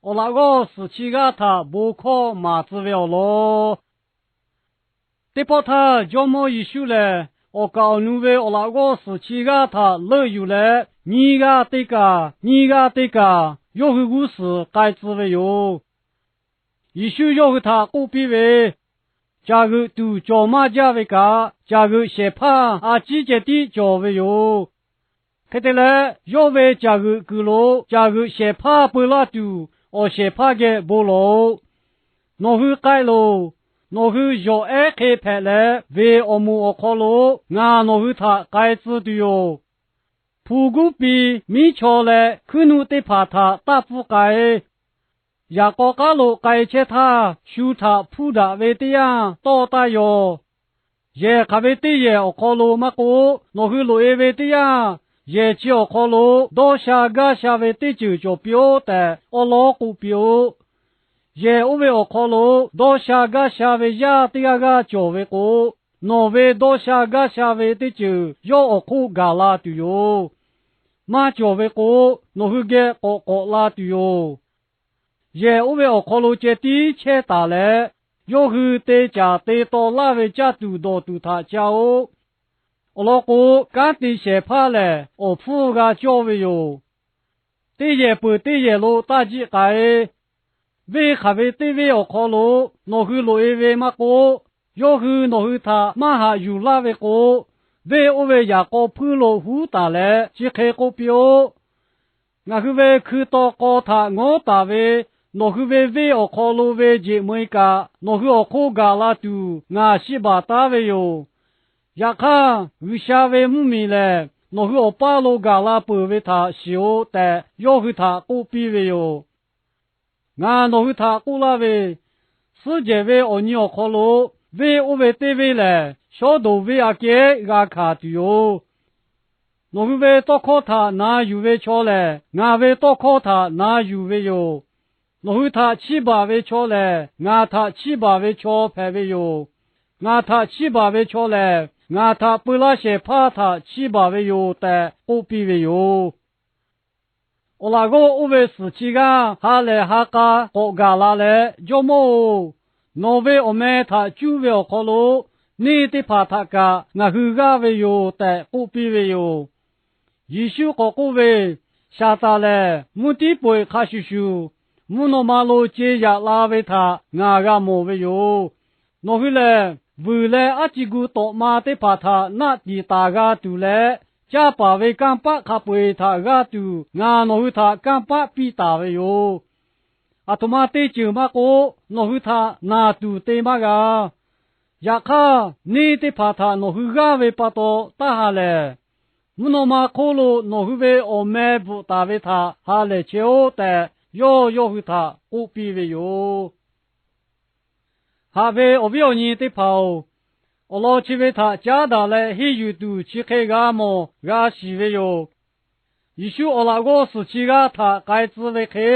awˬ laꞈ g'awˇ suhˍ chi g'aˇ htaꞈ bon hkawˇ maˍ tcuh ve awˬ lawn. Teˇ pawˆ htaˇ Jawˇmawˇ Yeˍsuˆ lehˬ, awˬ kaˍ awˬ nu ve awˬ laꞈ g'awˇ suhˍ chi g'aˇ htaꞈ leuˆ yuˬ leh, nyiˇ g'aˇ teˇ kaˬ nyiˇ g'aˇ teˇ kaˬ yawˇ hui g'uˇ suhˍ k'ai tcuh ve yoˬ. Yeˍsuˆ yawˇ hui htaꞈ k'oˆ piˇ ve, Caˬ g'euꞈ tuˬ cawˬ maˇ jaˇ ve kaꞈ, caˬ g'euꞈ shehˍ hpaˇ a ciˉ ceh tiˉ cawˬ ve yoˬ. Hk'e te leh, yawˇ ve caˬ g'euꞈ kuiˬ lo caˬ g'euꞈ shehˍ hpaˇ peu laˇ tuˬ, awˬ shehˍ hpaˇ geh bon lawˬ-oꞈ. Nawˬ hui k'ai loˬ. Nawˬ hui yawˬ ehˉ hk'e hpehꞈ leh, veˬ awˬ moˍ awˬ hk'aw lo ngaˬ nawˬ hui htaꞈ k'ai tcuh tuˬ yoˬ. Hpu guˉ pi, miˉ chaw leh hkuiˉ nuˆ teˇ hpaˍ htaꞈ taˇ pfuhˇ k'ai. Yaꞈ k'aw k'aˉ lo k'ai chehˇ htaˇ, shu htaꞈ hpuˇ daꞈ ve teˇ yanˇ tawˇ taˇ yaw. Yehˬ hk'aˬ ve teˇ yehˬ awˬ hk'aw lo maˇ k'oˆ, nawˬ hui loꞈ-e ve teˇ yanˇ, yehˬ chi awˬ hk'aw lo dawˇ sha gaˇ sha ve teˇ ceuˬ cawˬ piˇ-oˆ tehꞈ, awˉ lawˉ k'oˆ piˇ-oˆ. Yehˬ oˇ ve awˬ hk'aw lo dawˇ sha gaˇ sha ve yaˇ teˇ g'aˇ g'aˇ cawˬ ve k'o, nawˬ ve dawˇ sha gaˇ sha ve teˇ ceuˬ yawˇ awˬ hk'oˆ gaˬ la tuˬ yoˬ. Maˇ cawˬ ve k'o, nawˬ hui geh k'awꞈ k'awꞈ la tuˬ yoˬ. Yehˬ oˇ ve awˬ hk'aw lo ceh tiˉ chehˇ taˍ leh, yawˇ hui te caˍ te taw laˇ ve caˇ tuˬ dawˬ tuˬ htaꞈ ca-oˆ. Awˬ lawn k'o, kanˉ te shehˍ hpaˇ lehˬ, awˬ hpfuhˇ g'a cawˇ ve yoˬ. Teˇ yehˬ peuˬ teˇ yehˬ lo taˇ jiˆ k'ai. Venˇ hk'aˬ ve teˇ venˇ awˬ hk'aw lo nawˬ hui loꞈ-e ve maˇ k'oˆ, yawˇ hui nawˬ hui htaꞈ maˇ haꞈ yuˬ laˇ ve k'o, venˇ oˇ ve yaꞈ k'aw hpuiˇ lo huˉ taˍ leh chi hk'e k'oˆ piˇ-oˆ. Ngaˬ hui ve hkui taw k'aw htaꞈ ngawˉ taˍ ve nawˬ hui ve venˇ awˬ hk'aw lo ve jeꞈ meu-e kaꞈ, nawˬ hui awˬ hk'oˆ gaˬ la tuˬ ngaˬ shiˆ baˬ taˉ ve yoˬ. Yaꞈ hk'aˇ, G'uiˬsha ve mvuhˇmiˬ lehˬ, nawˬ hui awˬ paˇ lo gaˬ la peuˬ ve htaꞈ shiˍ-oꞈ tehꞈ, yawˇ hui htaꞈ k'oˆ piˇ ve yoˬ. Ngaˬ nawˬ hui htaꞈ k'oˆ laˇ ve, suhˉ jehˬ ve awˬ nyi awˬ hk'aw lo venˇ oˇ ve teˇ venˇ lehˬ, Sawˉdonˍ venˇ aꞈ kehˉ g'a hkanˍ tuˬ yoˬ. Nawˬ hui ve tawˇ hkawˇ htaꞈ na yuˬ ve chaw lehˬ, ngaˬ ve tawˇ hkawˇ htaꞈ na yuˬ ve yoˬ. Nawˬ hui htaꞈ chiˇ baˬ ve chaw lehˬ, ngaˬ htaꞈ chiˇ baˬ ve chaw hpehꞈ ve yoˬ. Ngaˬ htaꞈ chiˇ baˬ ve chaw lehˬ, ngaˬ htaꞈ peu laˇ shehˍ hpaˇ htaꞈ chiˇ baˬ ve yoˬ tehꞈ k'oˆ piˇ ve yoˬ. Awˬ laꞈ g'awˇ oˇ ve suhˍ chi g'aˇ ha lehˬ ha k'a k'awꞈ gaˬ la leh, Jawˇmawˇ-oˬ, nawˬ ve awˬ meh htaꞈ cuˇ ve awˬ hk'aw lo neˇ teˇ hpaˍ htaꞈ kaꞈ ngaˬ hui g'aˇ ve yoˬ tehꞈ k'oˆ piˇ ve yoˬ. Yeˍsuˆ k'awꞈ k'oˆ ve, Saˍtanˍ lehˬ mvuhˇ tiˉ peu-eˬ hk'a shuˍ shuˍ, mvuhˇ naw ma lo ce yaꞈ la ve htaꞈ ngaˬ g'a mawˬ ve yoˬ. Nawˬ hui lehˬ, vuiˬ leh aˉ ci gu tawꞈ ma teˇ hpaˍ htaꞈ naˆ tiˍ taˍ g'a tuˬ leh, caˇ paˍ ve kanˇ paˆ hk'a peu-eˬ htaꞈ g'aˇ tuˬ ngaˬ nawˬ hui htaꞈ kanˇ paˆ piˇ taˍ ve yoˬ. Aˬ htoꞈ ma teˇ ceuˬ maˇ k'oˆ, nawˬ hui htaꞈ naˬ tuˬ te maˇ g'a. Yaꞈ hk'aˇ, neˇ teˇ hpaˍ htaꞈ nawˬ hui g'aˇ ve pa taw taˇ ha lehˬ, mvuhˇ naw ma hk'oˆ lo nawˬ hui ve awˬ meh bvuhꞈ taˍ ve htaꞈ ha lehˬ chehˇ-oˆ tehꞈ, yawˇ yawˇ hui htaꞈ k'oˆ piˇ ve yoˬ. Haꞈ ve awˬ viˉ awˬ nyi teˇ hpaˍ-oˬ, awˬ lawn chi ve htaꞈ caˉ daꞈ leh henˇ yuˬ tuˬ chi hk'e g'a mawˬ g'a shiˍ ve yoˬ. Yeˍsuˆ awˬ laꞈ g'awˇ suhˍ chi g'aˇ htaꞈ k'ai tcuh ve hk'e,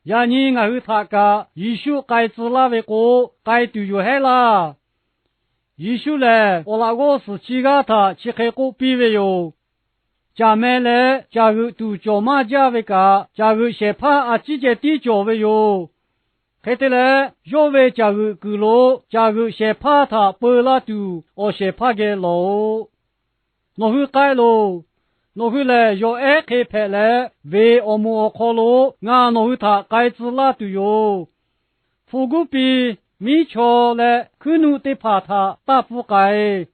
yaꞈ nyi ngaˬ hui htaꞈ kaꞈ Yeˍsuˆ k'ai tcuh laˇ ve k'o, k'ai tuˬ yoˬ hehˉ laˇ. Yeˍsuˆ lehˬ, awˬ laꞈ g'awˇ suhˍ chi g'aˇ htaꞈ chi hk'e k'oˆ piˇ ve yoˬ. Caˬ meh leh caˬ g'euꞈ tuˬ cawˬ maˇ jaˇ ve kaꞈ, caˬ g'euꞈ shehˍ hpaˇ a ciˉ ceh tiˉ cawˬ ve yoˬ. Hk'e te leh, yawˇ ve caˬ g'euꞈ kuiˬ lo caˬ g'euꞈ shehˍ hpaˇ htaꞈ peu laˇ tuˬ, awˬ shehˍ hpaˇ geh lawˬ-oꞈ. Nawˬ hui k'ai loˬ. Nawˬ hui lehˬ, yawˬ ehˉ hk'e hpehꞈ leh, veˬ awˬ moˍ awˬ hk'aw lo ngaˬ nawˬ hui htaꞈ k'ai tcuh laˇ tuˬ yoˬ. Hpu guˉ pi, miˉ chaw leh hkuiˉ nuˆ teˇ hpaˍ htaꞈ taˇ pfuhˇ k'ai.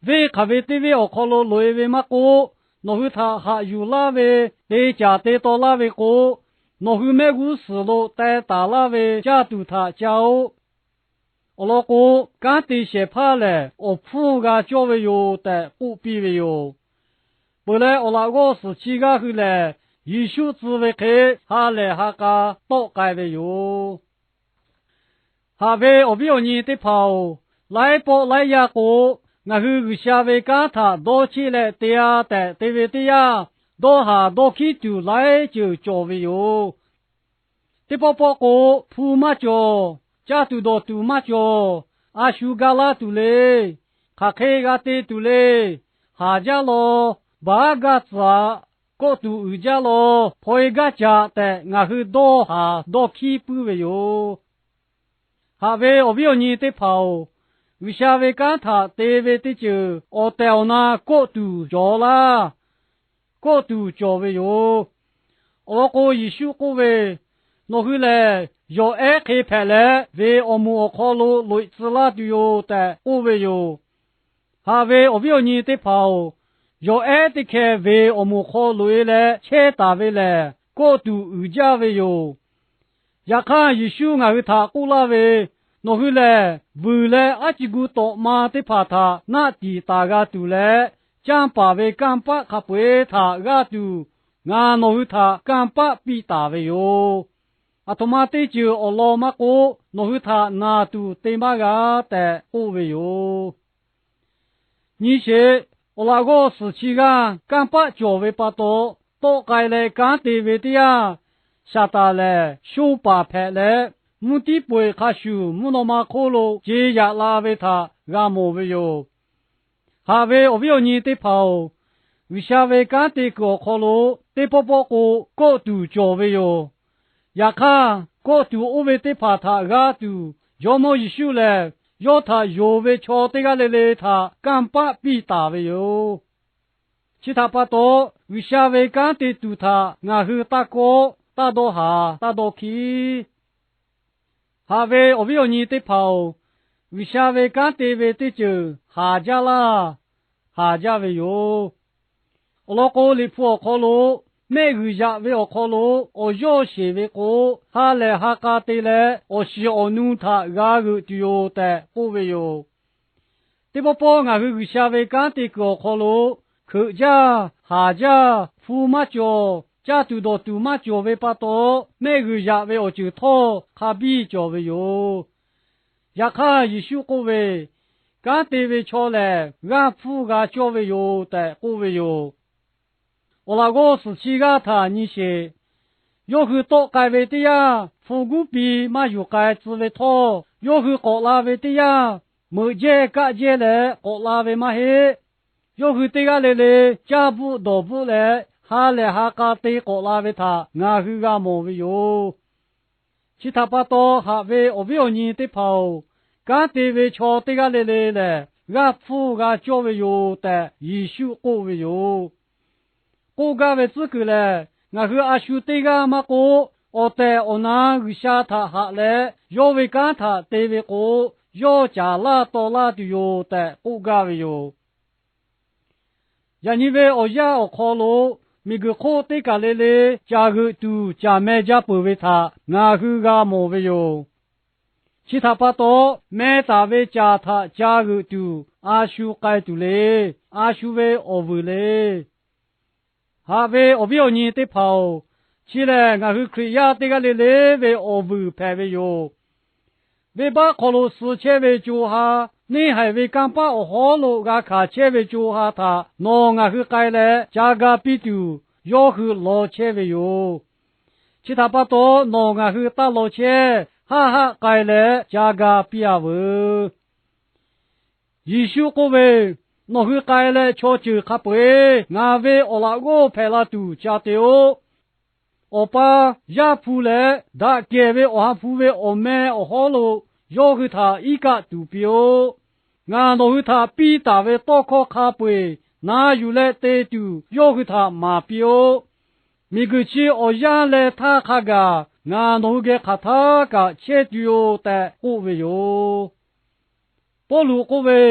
Venˇ hk'aˬ ve teˇ venˇ awˬ hk'aw lo loꞈ-e ve maˇ k'oˆ, nawˬ hui htaꞈ haꞈ yuˬ laˇ ve te caˍ te taw laˇ ve k'o, nawˬ hui mehˆ g'uˇ suhˍ lo teh taˍ laˇ ve caˇ tuˬ htaꞈ caˇ-oˆ. Awˬ lawn k'o, kanˉ te shehˍ hpaˇ lehˬ awˬ hpfuhˇ g'a cawˇ ve yoˬ tehꞈ k'oˆ piˇ ve yoˬ. Peuˬ leh, awˬ laꞈ g'awˇ suhˍ chi g'aˇ hui lehˬ, Yeˍsuˆ tcuh ve hk'e ha lehˬ ha k'a tawˆ k'ai ve yoˬ. Haꞈ ve awˬ viˉ awˬ nyi teˇ hpaˍ-oˬ, laiˉ pawˆ laiˉ yaˇ k'o, ngaˬ hui G'uiˬsha ve kanˉ htaꞈ dawˇ cheˆ leh te-a tehꞈ te ve teˇ yanˇ, dawˇ haˍ dawˇ hkiˉ tuˬ laiˉ ceuˬ cawˬ ve yoˬ. Teˇ pawˆ pawˆ k'o, hpu maˇ cawˬ, caˇ tuˬ dawˬ tuˬ maˇ cawˬ, a shu ga laˇ tuˬ le, hk'aˬ hk'e g'a te tuˬ le, haˍ jaˇ law, baˬ aˉ gaˇ tcuh-aꞈ. kawˆ tuˬ uiˍ jaˇ law, hpaw-e gaˇ caꞈ tehꞈ ngaˬ hui dawˇ haˍ dawˇ hkiˉ puiˉ ve yoˬ. Haꞈ ve awˬ viˉ awˬ nyi teˇ hpaˍ-oˬ, G'uiˬsha ve kanˉ htaꞈ te ve teˇ ceuˬ awˬ tehˬ awˬ na kawˆ tuˬ cawˬ laˇ. Kawˆ tuˬ cawˬ ve yoˬ. Awˬ lawn k'o, Yeˍsuˆ k'oˆ ve, Nawˬ hui lehˬ, yawˬ ehˉ hk'e hpehꞈ leh ve awˬ moˍ awˬ hk'aw lo loꞈ-e tcuh laˇ tuˬ yoˬ tehꞈ k'oˆ ve yoˬ. Haꞈ ve awˬ viˉ awˬ nyi teˇ hpaˍ-oˬ, yawˬ ehˉ teˇ hkeh ve awˬ moˍ awˬ hk'aw loꞈ-e leh chehˇ taˍ ve lehˬ, kawˆ tuˬ uiˍ jaˇ ve yoˬ. Yaꞈ hk'aˇ, Yeˍsuˆ ngaˬ hui htaꞈ k'oˆ laˇ ve, Nawˬ hui lehˬ, vuiˬ leh aˉ ci gu tawꞈ ma teˇ hpaˍ htaꞈ naˆ tiˍ taˍ g'a tuˬ leh, canˇ paˍ ve kanˇ paˆ hk'a peu-eˬ htaꞈ g'aˇ tuˬ, ngaˬ nawˬ hui htaꞈ kanˇ paˆ piˇ taˍ ve yoˬ. Aˬ htoꞈ ma teˇ ceuˬ awˬ lawn maˇ k'oˆ, nawˬ hui htaꞈ naˬ tuˬ te maˇ g'a tehꞈ k'oˆ ve yoˬ. Nyi sheˍ, awˬ laꞈ g'awˇ suhˍ chi g'aˇ kanˇ paˆ cawˬ ve pa taw, tawˆ k'ai leh kanˉ te ve teˇ yanˇ, Saˍtanˍ lehˬ sho paˍ hpehꞈ leh, mvuhˇ tiˉ peu-eˬ hk'a shuˍ mvuhˇ naw ma hk'oˆ lo ce yaꞈ la ve htaꞈ g'a mawˬ ve yoˬ. Haꞈ ve awˬ viˉ awˬ nyi teˇ hpaˍ-oˬ, G'uiˬsha ve kanˉ te kuiˬ awˬ hk'aw lo teˇ pawˆ pawˆ k'o kawˆ tuˬ cawˬ ve yoˬ. Yaꞈ hk'aˇ, kawˆ tuˬ oˇ ve teˇ hpaˍ htaꞈ g'aˇ tuˬ, Jawˇmawˇ Yeˍsuˆ lehˬ yawˇ htaꞈ yonˍ ve chaw teˇ g'aˇ le le htaꞈ kanˇ paˆ piˇ taˍ ve yoˬ. Chi htaꞈ pa taw, G'uiˬsha ve kanˉ te tuˬ htaꞈ ngaˬ hui taˇ kawˆ, taˇ dawˇ haˍ, taˇ dawˇ hkiˉ. Haꞈ ve awˬ viˉ awˬ nyi teˇ hpaˍ-oˬ, G'uiˬsha ve kanˉ te ve teˇ ceuˬ haˍ jaˇ laˇ, haˍ jaˇ ve yoˬ. Awˬ lawn k'o, Liꞈ hpu awˬ hk'aw lo mehˆ g'uiˬ yaꞈ ve awˬ hk'aw lo awˬ yawˇ sheˍ ve k'o, ha lehˬ ha k'a te leh awˬ shiˍ awˬ nu htaꞈ g'a g'euꞈ tuˬ yoˬ tehꞈ k'oˆ ve yoˬ. Teˇ pawˆ pawˆ ngaˬ hui G'uiˬsha ve kanˉ te kuiˬ awˬ hk'aw lo hkeuꞈ jaˇ, haˍ jaˇ, hpu maˇ cawˬ, caˇ tuˬ dawˬ tuˬ maˇ cawˬ ve pa taw, mehˆ g'uiˬ yaꞈ ve awˬ ceuˬ htawˇ hk'a biˇ cawˬ ve yoˬ. Yaꞈ hk'aˇ, Yeˍsuˆ k'oˆ ve, Kanˉ te ve chaw lehˬ, g'aˇ hpfuhˇ g'a cawˇ ve yoˬ tehꞈ k'oˆ ve yoˬ. Awˬ laꞈ g'awˇ suhˍ chi g'aˇ htaꞈ nyi sheˍ. Yawˇ hui tawˆ k'ai ve teˇ yanˇ, hpu guˉ pi maˇ yuˬ k'ai tcuh ve htawˇ, yawˇ hui k'awꞈ la ve teˇ yanˇ, meuꞈ jehˇ kaˆ jehˇ leh k'awꞈ la ve maˇ heˆ. Yawˇ hui teˇ g'aˇ le le caˇ bvuhˆ dawˬ bvuhˆ leh, ha lehˬ ha k'a te k'awꞈ la ve htaꞈ ngaˬ hui g'a mawˬ ve yoˬ. Chi htaꞈ pa taw, haꞈ ve awˬ viˉ awˬ nyi teˇ hpaˍ-oˬ, kanˉ te ve chaw teˇ g'aˇ le le lehˬ, g'aˇ hpfuhˇ g'a cawˇ ve yoˬ tehꞈ Yeˍsuˆ k'oˆ ve yoˬ. K'oˆ gaˇ ve tcuhˉ kuiˬ lehˬ, ngaˬ hui a shu teˇ g'aˇ maˇ k'oˆ, awˬ tehˬ awˬ na G'uiˬsha htaꞈ haꞈ leh yawˇ ve kanˉ htaꞈ te ve k'o, yawˇ caˍ laˇ taw laˇ tuˬ yoˬ tehꞈ k'oˆ gaˇ ve yoˬ. Yaꞈ nyi ve awˬ yanˇ awˬ hk'aw lo, miˬguiˬ hk'oˆ teˇ kaˬ le le caˬ g'euꞈ tuˬ caˬ meh jaˇ peuˬ ve htaꞈ ngaˬ hui g'a mawˬ ve yoˬ. Chi htaꞈ pa taw, meh taˍ ve caˬ htaꞈ ca g'euꞈ tuˬ a shu k'ai tuˬ le. A shu ve awˬ vuiˬ le. Haꞈ ve awˬ viˉ awˬ nyi teˇ hpaˍ-oˬ, chi lehˬ ngaˬ hui Hkriꞈ yaˇ teˇ g'aˇ le le ve awˬ vuiˬ hpehꞈ ve yoˬ. Venˇbaˆ hk'aw lo suh chehˇ ve co ha, neˇ haiˬ ve kanˇ paˆ awˬ hawˉ lo g'a hkanˍ chehˇ ve co ha htaꞈ nawˬ ngaˬ hui k'ai leh ca ga piˇ tuˬ, yawˇ hui law chehˇ ve yoˬ. Chi htaꞈ pa taw, nawˬ ngaˬ hui taˇ law chehˇ, haˆ haˆ k'ai leh ca ga piˇ-a veuˬ. Yeˍsuˆ k'oˆ ve, Nawˬ hui k'ai leh chaw ceuˬ hk'a peu-eˬ ngaˬ ve awˬ laꞈ g'awˇ hpehꞈ la tuˬ ca te-oˆ. Awˬ pa, Yaˇ hpu leh daꞈ kehˬ ve Awˬ ha hpu ve awˬ meh awˬ hawˉ lo yawˇ hui htaꞈ iˉ kaˆ tuˍ piˇ-oˆ. Ngaˬ nawˬ hui htaꞈ piˇ taˍ ve tawˇ hkawˇ hk'a peu-eˬ na yuˬ leh te tuˬ yawˇ hui htaꞈ maˍ piˇ-oˆ. Miˬguiˬ chi awˬ yanˇ leh htaˇ hk'a gaˬ ngaˬ nawˬ hui geh hk'aˬ htaˇ kaꞈ chehˇ tuˬ yoˬ tehꞈ k'oˆ ve yoˬ. Pawˇluꞈ k'oˆ ve,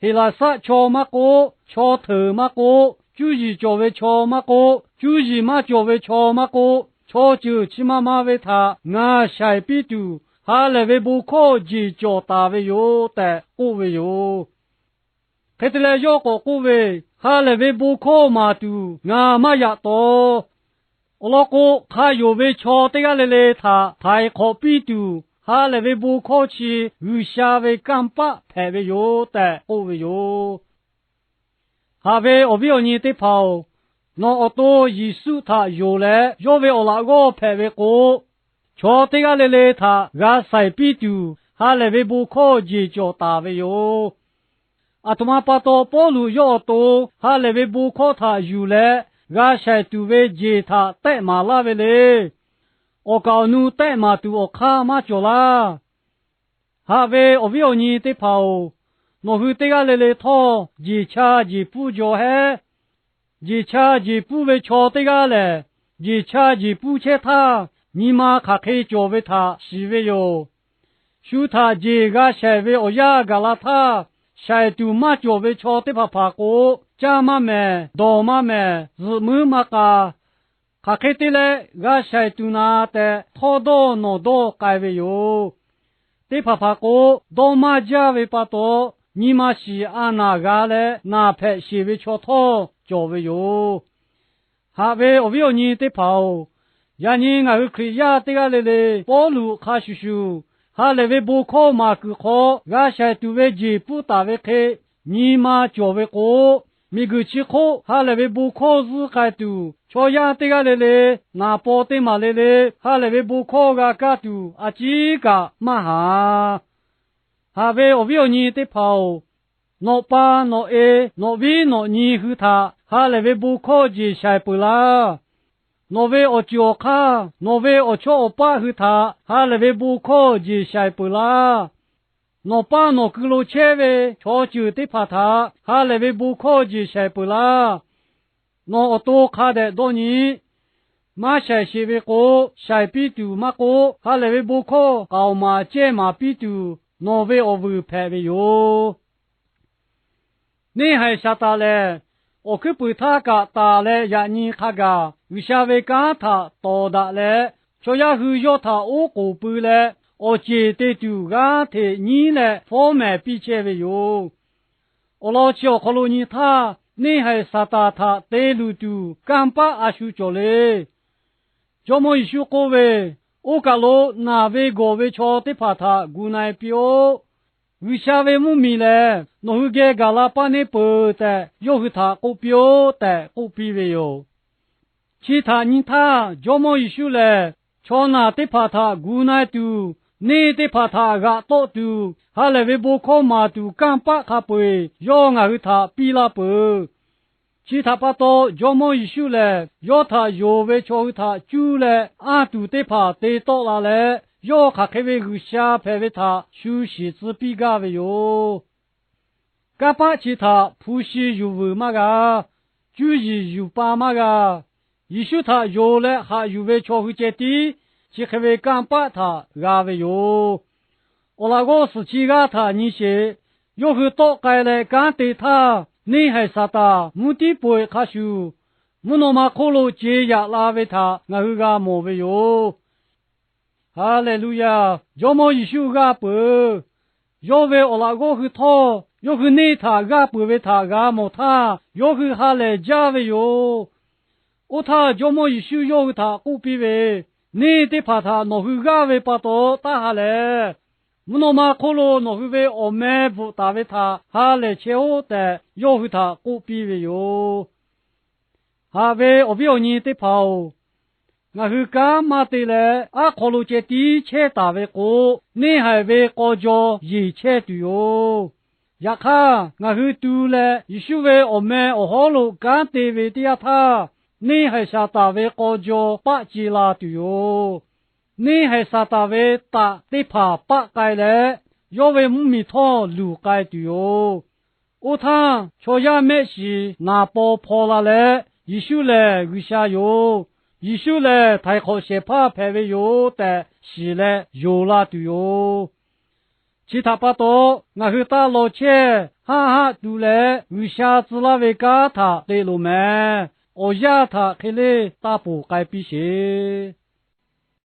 Heˍlaˍsaˆ chaw maˇ k'oˆ, chaw hteunˍ maˇ k'oˆ, cuˇ yiˍ cawˬ ve chaw maˇ k'oˆ, cuˇ yiˍ maˇ cawˬ ve chaw maˇ k'oˆ, chaw ceuˬ chi ma ma ve htaꞈ ngaˬ shaiˍ piˇ tuˬ, ha lehˬ ve bon hkawˇ jeˬ cawˬ taˍ ve yoˬ tehꞈ k'oˆ ve yoˬ. Hk'e te leh, yawˇ k'awꞈ k'oˆ ve, Ha lehˬ ve bon hkawˇ maˍ tuˬ ngaˬ maˇ yaꞈ taw. Awˬ lawn k'o, hk'a yonˍ ve chaw teˇ g'aˇ le le htaꞈ htaiˍ hk'awꞈ piˇ tuˬ, ha lehˬ ve bon hkawˇ chi G'uiˬsha ve kanˇ paˆ hpehꞈ ve yoˬ tehꞈ k'oˆ ve yoˬ. Haꞈ ve awˬ viˉ awˬ nyi teˇ hpaˍ-oˬ, nawˬ awˬ to Yeˍsuˆ htaꞈ yonˍ leh yawˇ ve awˬ laꞈ g'awˇ hpehꞈ ve k'o, chaw teˇ g'aˇ le le htaꞈ g'a shaiˍ piˇ tuˬ, ha lehˬ ve bon hkawˇ jeˬ cawˬ taˍ ve yoˬ. Aˬ htoꞈ ma pa taw Pawˇluꞈ yawˇ awˬ to ha lehˬ ve bon hkawˇ htaꞈ yuˬ leh g'a shaiˍ tuˬ ve jeˬ htaꞈ tehˆ maˍ laˇ ve le. Awˬ kaˍ awˬ nu tehˆ maˍ tuˬ awˬ hk'aˇ maˇ cawˬ laˇ. Haꞈ ve awˬ viˉ awˬ nyi teˇ hpaˍ-oˬ, nawˬ hui teˇ g'aˇ le le htawˇ, jeˬ cha jeˬ pfuhˇ jaw hehˉ. Jeˬ cha jeˬ pfuhˇ ve chaw teˇ g'aˇ lehˬ, jeˬ cha jeˬ pfuhˇ chehˇ htaˇ, nyi ma hk'aˬ hk'e cawˬ ve htaꞈ shiˍ ve yoˬ. Shu htaꞈ jeˬ g'a shaiˍ ve awˬ yanˇ gaˬ la htaˇ, shaiˍ tuˬ maˇ cawˬ ve chaw teˇ hpaˍ hpaˍ k'o, caˇ maˇ mehˍ, dawˬ maˇ mehˍ, zuhꞈ muiˉ maˇ k'a. Hk'aˬ hk'e te leh g'a shaiˍ tuˬ na tehꞈ htawˇ dawˇ nawˬ dawˇ k'ai ve yoˬ. Teˇ hpaˍ hpaˍ k'o, dawˇ maˇ jaˇ ve pa taw, nyi ma shiˍ a naˬ g'a leh naˬ hpehꞈ sheˬ ve chaw htawˇ cawˬ ve yoˬ. Haꞈ ve awˬ viˉ awˬ nyi teˇ hpaˍ-oˬ, yaꞈ nyi ngaˬ hui Hkriꞈ yaˇ teˇ g'aˇ le le Pawˇluꞈ hk'a shuˍ shuˍ, ha lehˬ ve bon hkawˇ maˍ kuiˬ hk'aw g'a shaiˍ tuˬ ve jeˬ pfuhˇ taˍ ve hk'e nyi ma cawˬ ve k'o, miˬguiˬ chi hk'oˆ ha lehˬ ve bon hkawˇ zuhˆ k'ai tuˬ, chaw yaˇ teˇ g'aˇ le le, naˍ paw teˇ maˬ le le, ha lehˬ ve bon hkawˇ g'a kaˇ tuˬ a ciˉ kaꞈ maˇ haˍ. Haꞈ ve awˬ viˉ awˬ nyi teˇ hpaˍ-oˬ, nawˬ pa nawˬ e, nawˬ viˉ nawˬ nyi hui htaꞈ ha lehˬ ve bon hkawˇ jeˬ shaiˍ peuˬ laˇ. Nawˬ ve awˬ ceuˬ awˬ hk'aˇ, nawˬ ve awˬ chawˇ awˬ paˆ hui htaꞈ ha lehˬ ve bon hkawˇ jeˬ shaiˍ peuˬ laˇ. Nawˬ paˇ nawˬ ku lo chehˇ ve chaw ceuˬ teˇ hpaˍ htaꞈ ha lehˬ ve bon hkawˇ jeˬ shaiˍ peuˬ laˇ. Nawˬ awˬ to hk'a dehꞈ dawˇ nyi. Maˇ shaiˍ sheˍ ve k'o, shaiˍ piˇ tuˬ maˇ k'oˆ, ha lehˬ ve bon hkawˇ k'aoˍ maˍ cehˇ maˍ piˇ tuˬ nawˬ ve awˬ vuiˬ hpehꞈ ve yoˬ. Neˇhaiˬ Saˍtanˍ lehˬ, awˬ hkuiˉ puiˍ htaˇ kaꞈ taˍ leh yaꞈ nyi hk'a gaˬ G'uiˬsha ve kanˉ htaꞈ tawˍ daꞈ leh, chaw yaˇ hui yawˇ htaꞈ oˉ k'oˍ pui leh, awˬ ceˬ te tuˬ g'aˇ hteꞈ nyiˉ leh fawˉ mehˍ piˇ chehˇ ve yoˬ. Awˬ lawn chi awˬ hk'aw lo nyi htaˇ, neˇhaiˬ Saˍtanˍ htaꞈ te luˬ tuˬ kanˇ paˆ a shu cawˬ le. Jawˇmawˇ Yeˍsuˆ k'oˆ ve, Oˇ kaˬ lo naˬ ve gawˬ ve chaw teˇ hpaˍ htaꞈ gu na-e piˇ-oˆ. G'uiˬsha ve mvuhˇmiˬ lehˬ nawˬ hui geh gaˬ la paˇ neˇ peuˬ tehꞈ, yawˇ hui htaꞈ k'oˆ piˇ-oˆ tehꞈ k'oˆ piˇ ve yoˬ. Chi htaꞈ nyi htaˇ, Jawˇmawˇ Yeˍsuˆ lehˬ chaw naˬ teˇ hpaˍ htaꞈ gu na-e tuˬ, neˇ teˇ hpaˍ htaꞈ g'aꞈ tawˆ tuˬ, ha lehˬ ve bon hkawˇ maˍ tuˬ kanˇ paˆ hk'a peu-eˬ yawˇ ngaˬ hui htaꞈ piˇ laˇ peuˬ. Chi htaꞈ pa taw, Jawˇmawˇ Yeˍsuˆ lehˬ yawˇ htaꞈ yonˍ ve chaw hui htaꞈ cuˇ leh, anˇ tuˬ teˇ hpaˍ te tawˆ la leh, yawˇ hk'aˬ hk'e ve G'uiˬsha hpehꞈ ve htaꞈ shu shiˍ tcuh piˇ gaˇ ve yoˬ. Kanˇ paˆ chi htaꞈ hpu shi yuˬ vuiˬ maˇ g'a, cuˇ yiˍ yuˬ pa maˇ g'a. Yeˍsuˆ htaꞈ yonˍ leh haꞈ yuˬ ve chaw hui ceh tiˉ chi hk'e ve kanˇ paˆ htaꞈ g'a ve yoˬ. Awˬ laꞈ g'awˇ suhˍ chi g'aˇ htaꞈ nyi sheˍ. Yawˇ hui tawˆ k'ai leh kanˉ te htaˇ, neˇhaiˬ Saˍtanˍ mvuhˇ tiˉ po-eˬ hk'a shuˍ, mvuhˇ naw ma hk'oˆ lo ce yaꞈ la ve htaꞈ ngaˬ hui g'a mawˬ ve yoˬ. Haˍleˍluˍyaˍ. Jawˇmawˇ Yeˍsuˆ g'aˇ peuˬ. Yawˇ ve awˬ laꞈ g'awˇ hui htawˇ, yawˇ hui neˇ htaꞈ g'aˇ peuˬ ve htaꞈ g'a mawˬ htaˇ, yawˇ hui ha lehˬ jaˇ ve yoˬ. Oˇ htaˇ, Jawˇmawˇ Yeˍsuˆ yawˇ hui htaꞈ k'oˆ piˇ ve, Neˇ teˇ hpaˍ htaꞈ nawˬ hui g'aˇ ve pa taw taˇ ha lehˬ, mvuhˇ naw ma hk'oˆ lo nawˬ hui ve awˬ meh bvuhꞈ taˍ ve htaꞈ ha lehˬ chehˇ-oˆ tehꞈ, yawˇ hui htaꞈ k'oˆ piˇ ve yoˬ. Haꞈ ve awˬ viˉ awˬ nyi teˇ hpaˍ-oˬ, ngaˬ hui kanˉ maˇ te leh aˉ hk'aw lo ceh tiˉ chehˇ taˍ ve k'o, neˇhaiˬ ve k'aw jaw yeˬ chehˇ tuˬ yoˬ. Yaꞈ hk'aˇ, ngaˬ hui tu leh Yeˍsuˆ ve awˬ meh awˬ hawˉ lo kanˉ te ve teˇ yanˇ htaˇ, neˇhaiˬ Saˍtanˍ ve k'aw jaw paˆ ce la tuˬ yoˬ. Neˇhaiˬ Saˍtanˍ ve taꞈ teˇ hpaˍ paˆ k'ai leh, yawˇ ve mvuhˇmiˬ htawˇ luˬ k'ai tuˬ yoˬ. Oˇ htaˇ, chaw yaˇ mehˆ shiˍ naˍ paw hpaw la leh, Yeˍsuˆ lehˬ G'uiˬsha yoˬ, Yeˍsuˆ lehˬ htaiˍ hk'awꞈ shehˍ hpaˇ hpehꞈ ve yoˬ tehꞈ shiˍ leh yonˍ la tuˬ yoˬ. Chi htaꞈ pa taw, ngaˬ hui taˇ law chehˇ, haˆ haˆ tu leh G'uiˬsha tcuh laˇ ve kanˉ htaꞈ te loˍ mehˍ. Awˬ yanˇ htaꞈ hk'e leˇ taˇ ponˬ k'ai piˇ sheˍ.